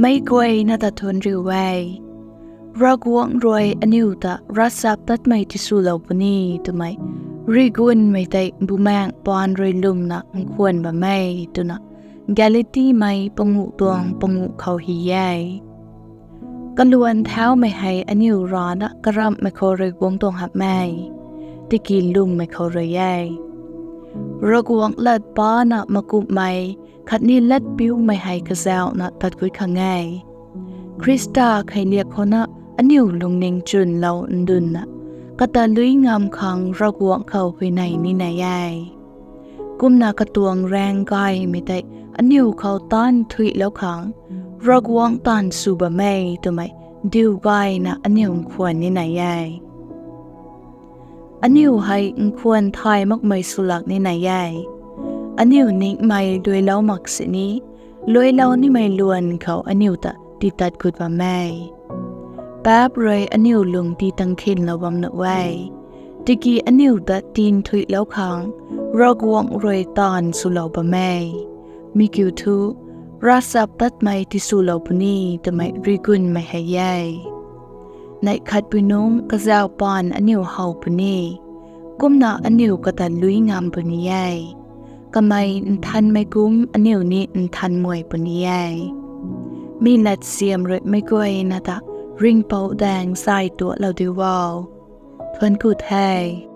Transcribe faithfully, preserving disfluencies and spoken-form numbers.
Meic guayna ta thuanc riu e. Ravguangc rui aniu ta ravchaptatmei tiswlou puni twmei rigunmei tei Bumaengh Paan rui lwmna nkhwan bam e twna Galatimei panguh tuang panguh khou hy e. Kaluan thaumei hei aniu rana karamhmei khou rui guang tuang hamh e, tiki lwmmei khou rui e. Ravguangc lat pana makumhmei khatni latpiumei hei kazauhna tat gut khang e. Khrista kheiliak khouna aniu lungning chwnlou ndunna, kata lui ngam khang Ravguangc khou huayney ninei e. Kumna katuang raeng gaymei tei aniu khou taanv thuilou khang Ravguangc taanv sw bam e twmei diu gayna aniu nkhwan ninei e. Aniu hei nkhwan thay makmei swlak ninei e. Aniu ningmei luailou mak sini, luailou nimei luan khou aniu ta titat gut bam e. Paap rui aniu lung tii tang khinlou bam nuh e. Tiki aniu ta tin thuilou khang Ravguangc rui taanv swlou bam e. Mi kiu thu, ravchaptatmei tiswlou puni twmei rigunmei hei e. Neih khatpui nungc kazauh paan aniu how puni, kumna aniu kata lui ngam puni e. Kamei nthanmei kum aniu ni nthanmei puni e. Mi latsiam rui meic guayna ta Ringhpouc daeng zay tuaklou diu o. Thuanc ku the.